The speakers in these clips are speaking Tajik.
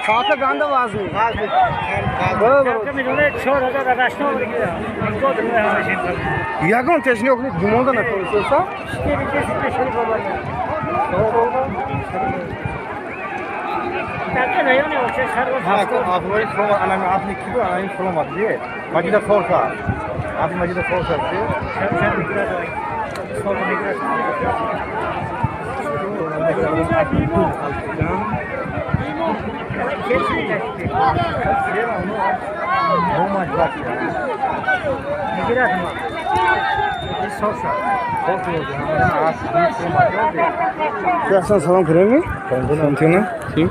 Така ганда вазни. Ягон тешниок нест, гумонда натонистеса? Асан салом кардем? Фонтина? Чӣ?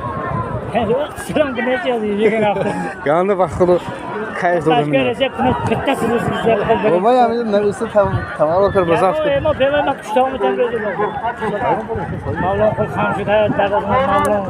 Салом кардем. Ганда ба худо кайф додем. Бобай ҳамин нависта таморо кар ба зафт. Мо пева ма куштам метам резу. Мавлон худ хам шуда дар аз мавлон.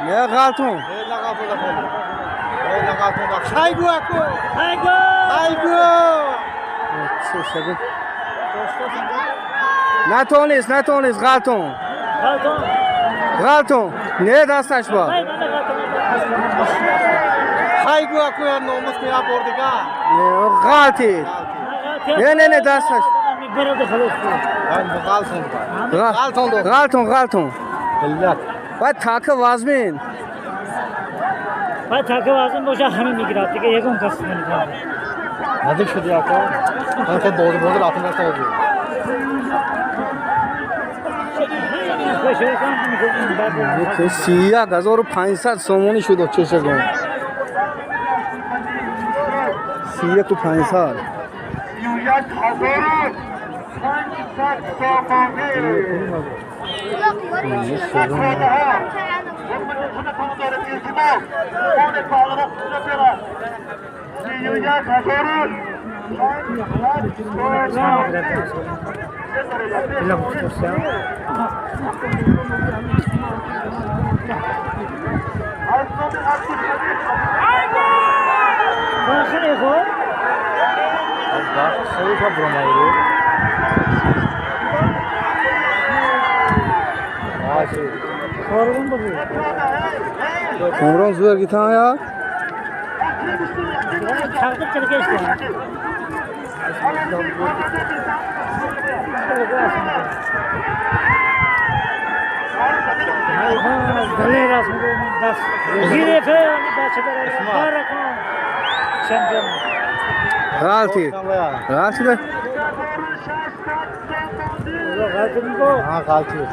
Не ғалтун. Натонист, натонист, ғалтун. Ғалтун. Не дасташ ба. Ғалтид. Не, не, не дасташ. Ғалтун, ғалтун. Баъд така вазмин. Баъд така вазмин боша ҳама мегирад, дига ягон кас намегирад. Наздик шуди ако. Ман худ бозӣ бозӣ рафтам даста бозӣ. 31,500 сомонӣ шуд чешагон. 31,500. Комрон зур гитан я? Ғалтид. Ғалтид. Ғалтид.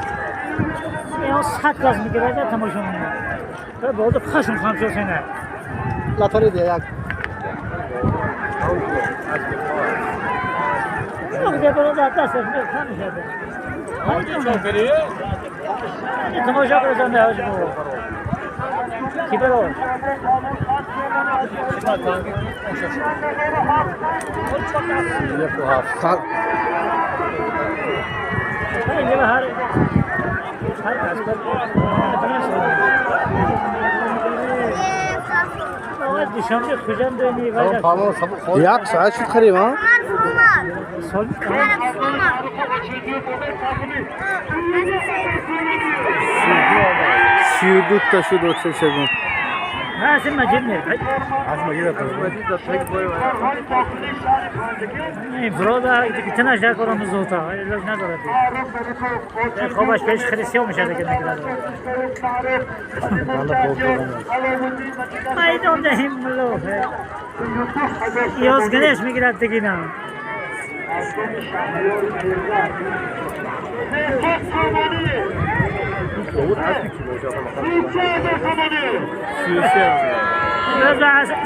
Сад газ мегирад тамошо мекунад. Бо хашм хам шуд сена. Латари як. Тамошо кардам Киберо. Як соат шуд қариб, а? 32та шуд очешагон.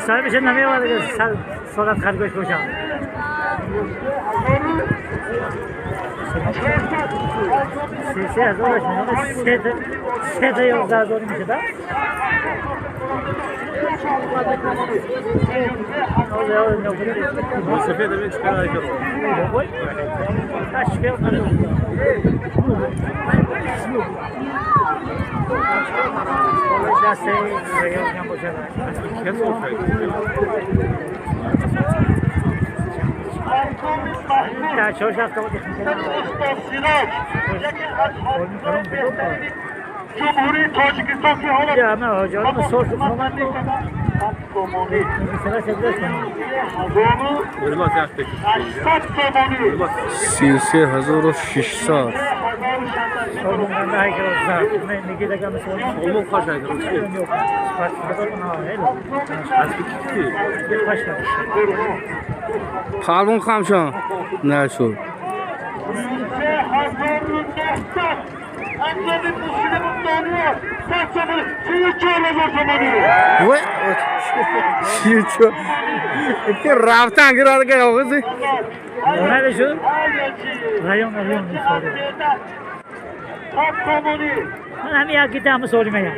صاحبش نمیاد که سالت خرگوش باشم. 33,000 سه تا 11,000 میشه ده؟ جمهوری تاجیکستان که حالا 33,600. پهلوان خمشان نشد. رفتن که آقا من همین یکی دهم سوری میام.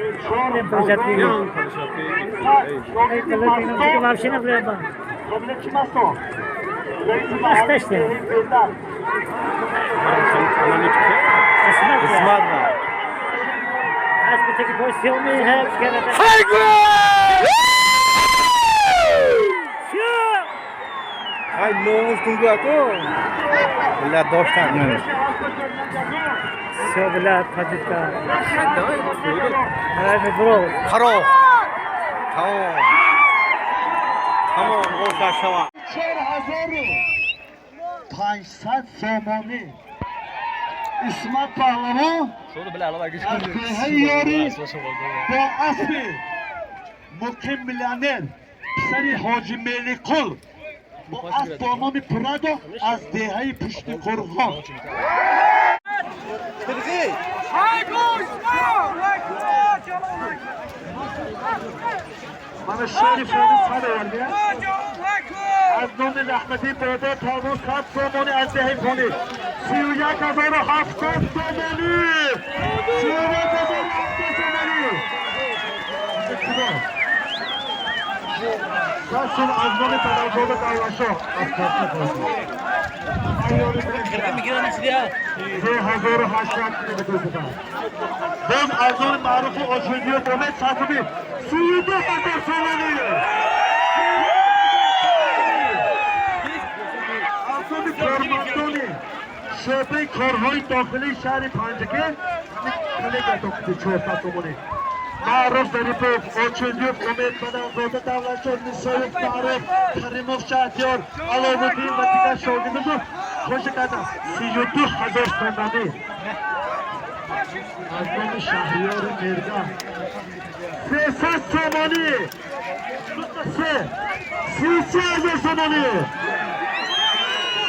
4500 сомонӣ. Исмат Паҳлавон аз деҳаи Ёрӣ бо аспи муқим миллионер писари Ҳоҷи Мелиқул бо асп бо номи Пурадо аз деҳаи Пушти Қурғон. Мана шери фони сад овардия. Аз номи раҳматии бобо Палвон 100 сомонӣ аз деҳаи Фонӣ. 31,070 сомонӣ. 31,070 сомонӣ. 100 сом аз номи падарзода Давлатшоҳ аз Кортакоси. 3800. Боз аз номи маъруфу Ошӯдиё Бомед Сатуби 32,000 сомонӣ. Кормандони шӯъбаи корҳои дохилии шаҳри Панҷакент 400 сомонӣ. Маъруф Зарипов, Очилдиев, Умед Падарзода, Давлатшоҳ, Нисоев, Маъруф, Каримов, Шаҳдиёр, Аловуддин ва дигар шогирдон хоша карданд 32,000 сомонӣ. Аз номи Шаҳриёри Мирган 300 сомонӣ. 33,000 сомонӣ.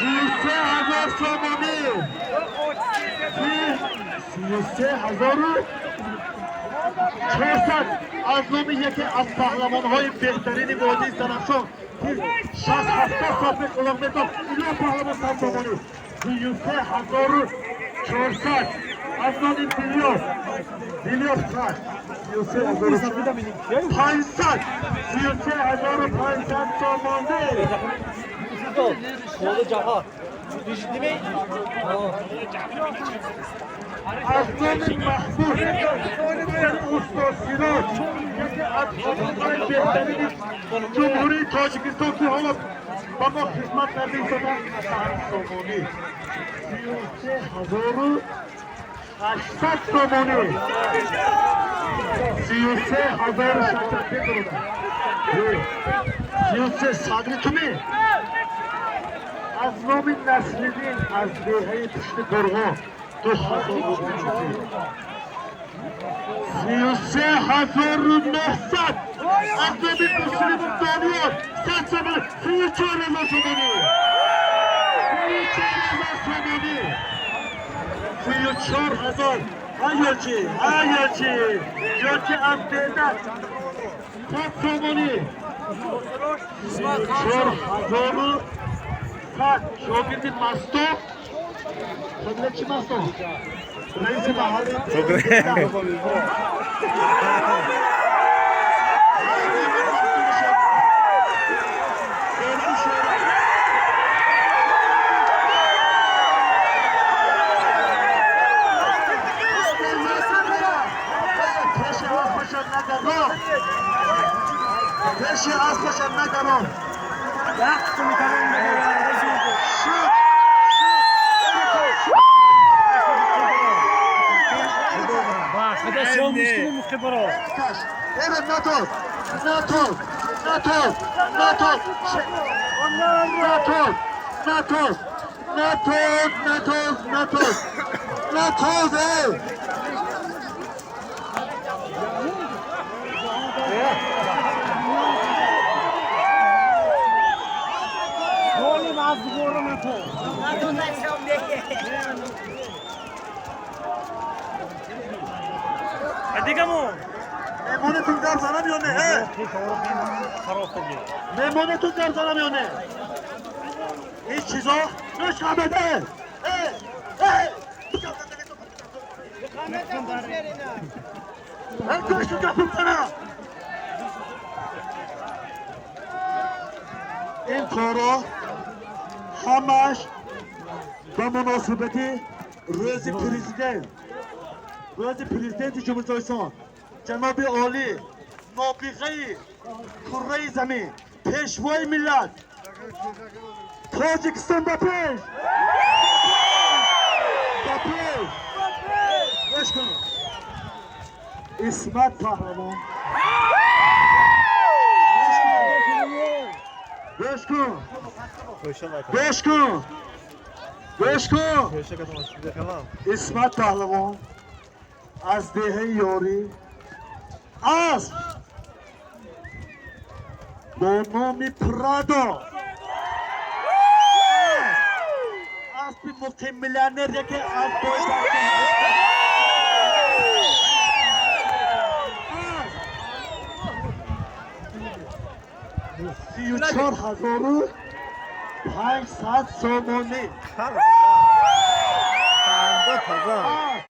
33,000 сомонӣ. 33,400 аз номи яке аз паҳлавонҳои беҳтарини водии Зарафшон ки 60-70 сол пеш улуғ метофт, Илё Паҳлавон 100 сомонӣ. 33,400 аз номи Билёс Билёс 33,500. 33,500 сомонӣ. Аз номи Маҳмуд Устод Сироҷ яке аз ҳофизони беҳтарини Ҷумҳурии Тоҷикистон ки ҳоло ба мо хизмат карда истода 100 сомонӣ. 33,800 сомонӣ. 33,600. 33 садри туми аз номи Наслиддин аз деҳаи Пушти Қурғон 2,000 рубл. 33,900 аз номи Муслимов Дониёр 100 сомонӣ. 34,000 сомонӣ. 34,000 сомонӣ. 34,000. Ҳаёчи, ҳаёчи. Ёки абдеда. 100 сомонӣ. 4100. Шогирди Масто. Шогирди чи Масто? Раиси маҳалли. Пеши аспашам надаром. Натол, натол, натол, натол, натол, натол, натол, натол, натол, натол, эй! مهمانتون در زنم یا نه؟ مهمانتون در زنم یا نه؟ این چیزا نشان بده. این کارا همش به مناسبت روز پرزیدنت، روز پرزیدنت جمهوری تاجیکستان جناب عالی نابغه کره زمین پیشوای ملت تاجیکستان به پیش، به پیش. گوش کن. اسمت پهلوان. گوش کن، گوش کن، گوش کن. اسمت پهلوان از ده یاری از با نام پرادو اسب مقیم میلیونر یکی از 34,500 сомонӣ.